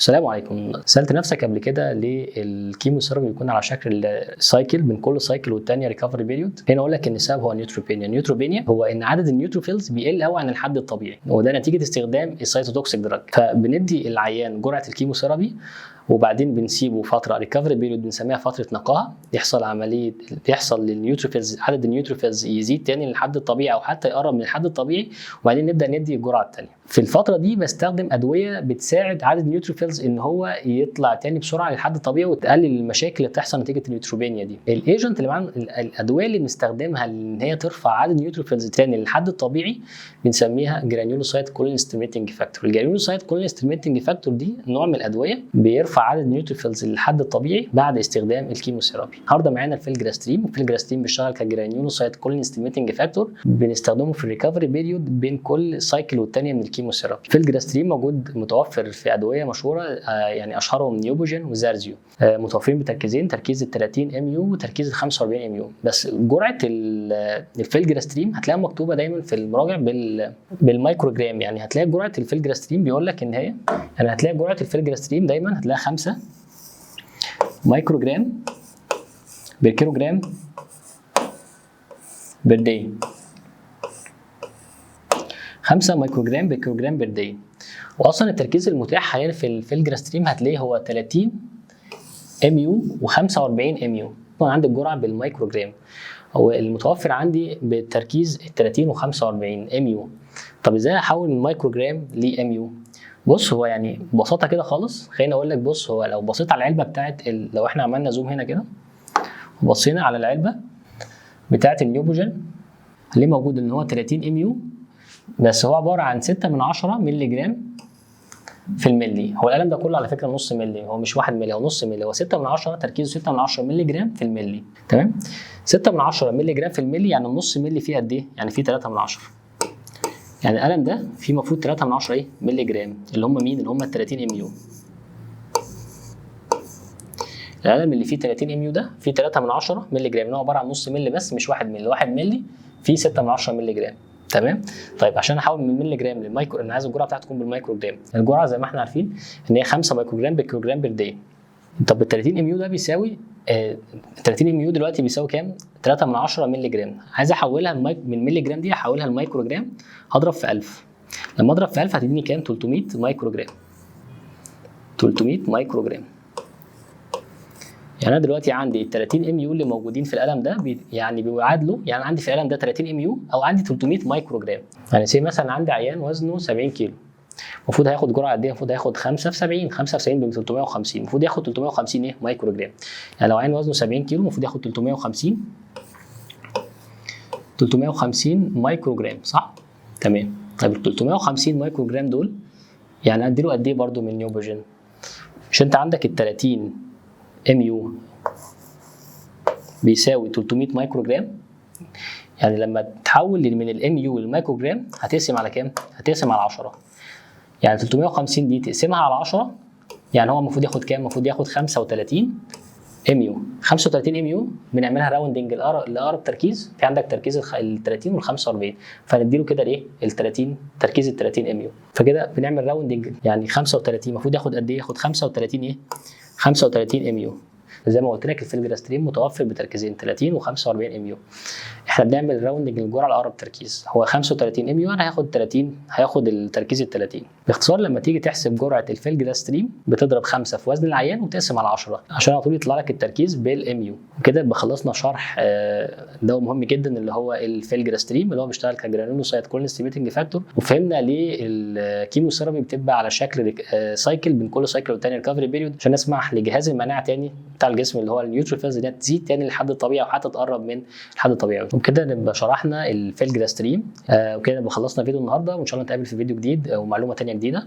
السلام عليكم. سألت نفسك قبل كده ليه ال chemotherapy بيكون على شكل cycle، بين كل cycle والتانية recovery period؟ هنا اقول لك ان السبب هو ال neutropenia. ال neutropenia هو ان عدد ال neutrophils بيقل قوي عن الحد الطبيعي، وده نتيجة استخدام ال cytotoxic drug. فبندي العيان جرعة ال chemotherapy وبعدين بنسيبه فترة recovery period بنسميها فترة نقاهه، يحصل عملية يحصل لل neutrophils، عدد ال neutrophils يزيد تاني للحد الطبيعي او حتى يقرب من الحد الطبيعي، وبعدين نبدا ندي الجرعة الثانية. في الفترة دي بستخدم ادوية بتساعد عدد ال neutrophils ان هو يطلع تاني بسرعة للحد الطبيعي وتقلل المشاكل اللي بتحصل نتيجة ال neutropenia دي. ال agent اللي معانا، الادوية اللي بنستخدمها ان هي ترفع عدد ال neutrophils تاني للحد الطبيعي، بنسميها granulocyte colony stimulating factor. ال granulocyte colony stimulating factor دي نوع من الادوية بيرفع عدد ال neutrophils للحد الطبيعي بعد استخدام ال chemotherapy. النهارده معانا ال filgrastim. ال filgrastim بيشتغل ك granulocyte colony stimulating factor، بنستخدمه في ال recovery period بين كل cycle والثانية من ال chemotherapy. ال filgrastim موجود متوفر في ادوية مشهوره، يعني اشهرهم Neupogen و Zarzio، متوفرين بتركيزين، تركيز ال 30 MU وتركيز ال 45 MU. بس جرعة ال filgrastim هتلاقيها مكتوبة دايما في المراجع بالمايكروجرام. يعني هتلاقي جرعة ال filgrastim بيقول لك ان هي، يعني هتلاقي جرعة ال filgrastim دايما هتلاقيها 5 microgram per kilogram per day، 5 microgram per kilogram per day. واصلا التركيز المتاح حاليا في ال filgrastim هتلاقيه هو 30 MU و45 MU. طبعا عندي الجرعة بالمايكروجرام، هو المتوفر عندي بالتركيز 30 و45 MU. طب ازاي احول من مايكروجرام ل MU؟ بص، هو يعني ببساطة كده خالص، خليني اقول لك. بص، هو لو بصيت على العلبة بتاعت لو احنا عملنا zoom هنا كده وبصينا على العلبة بتاعت ال Neupogen، ليه موجود ان هو 30 MU، بس هو عبارة عن 6 من 10 مللي جرام في الملي. هو القلم ده كله على فكرة نص ملي، هو مش 1 ملي، هو نص ملي. هو 6 من 10، تركيزه 6 من 10 مللي جرام في الملي، تمام؟ 6 من 10 مللي جرام في الملي، يعني النص ملي فيه قد ايه؟ يعني فيه 3 من 10. يعني القلم ده فيه المفروض 3 من 10 ايه؟ مللي جرام، اللي هم مين؟ اللي هم ال 30 MU. القلم اللي فيه 30 MU ده فيه 3 من 10 مللي جرام، اللي هو عبارة عن نص ملي بس، مش 1 ملي. 1 ملي فيه 6 من 10 مللي جرام، تمام؟ طيب، عشان احول من ملي جرام للمايكرو، انا عايز الجرعة بتاعتي تكون بالمايكرو جرام. الجرعة زي ما احنا عارفين ان هي 5 microgram بال kilogram per day. طب ال 30 MU ده بيساوي 30 MU دلوقتي بيساوي كام؟ 3 من 10 مللي جرام. عايز احولها من ملي جرام دي احولها لمايكرو جرام، هضرب في 1000. لما اضرب في 1000 هتديني كام؟ 300 مايكرو جرام. 300 مايكرو جرام. يعني انا دلوقتي عندي ال 30 MU اللي موجودين في القلم ده يعني بيعادلوا، يعني عندي في القلم ده 30 MU او عندي 300 مايكرو جرام. يعني say مثلا عندي عيان وزنه 70 كيلو، المفروض هياخد جرعة قد ايه؟ المفروض هياخد 5 في 70، 5 في 70 ب 350، المفروض ياخد 350 ايه؟ مايكرو جرام. يعني لو عيان وزنه 70 كيلو المفروض ياخد 350، 350 مايكرو جرام، صح؟ تمام. طيب، ال 350 مايكرو جرام دول يعني اديله قد ايه برده من Neupogen؟ مش انت عندك ال 30 MU بيساوي 300 مايكرو جرام؟ يعني لما تحول من ال MU لل microgram هتقسم على كام؟ هتقسم على 10. يعني 350 دي تقسمها على 10، يعني هو المفروض ياخد كام؟ المفروض ياخد 35 MU. 35 MU بنعملها rounding لاقرب تركيز. في عندك تركيز ال 30 وال 45، فنديله كده الايه؟ ال 30، تركيز ال 30 MU. فكده بنعمل rounding، يعني 35 المفروض ياخد قد ايه؟ ياخد 35 ايه؟ 35 MU. زي ما قلت لك، ال filgrastim متوفر بتركيزين، 30 و45 MU. احنا بنعمل rounding للجرعه لاقرب تركيز. هو 35 MU، انا هاخد 30، هياخد التركيز ال 30. باختصار، لما تيجي تحسب جرعة ال filgrastim بتضرب 5 في وزن العيان وتقسم على 10 عشان على طول يطلع لك التركيز بال MU. وكده يبقى خلصنا شرح دواء مهم جدا اللي هو ال filgrastim، اللي هو بيشتغل ك granulocyte colony stimulating factor، وفهمنا ليه ال chemotherapy بتبقى على شكل cycle، بين كل cycle والتاني recovery period، عشان نسمح لجهاز المناعة تاني بتاع الجسم اللي هو ال neutrophils دي تزيد تاني للحد الطبيعي او حتى تقرب من الحد الطبيعي. وبكده نبقى شرحنا ال filgrastim، وكده نبقى خلصنا فيديو النهارده، وان شاء الله نتقابل في فيديو جديد ومعلومه تانية جديده.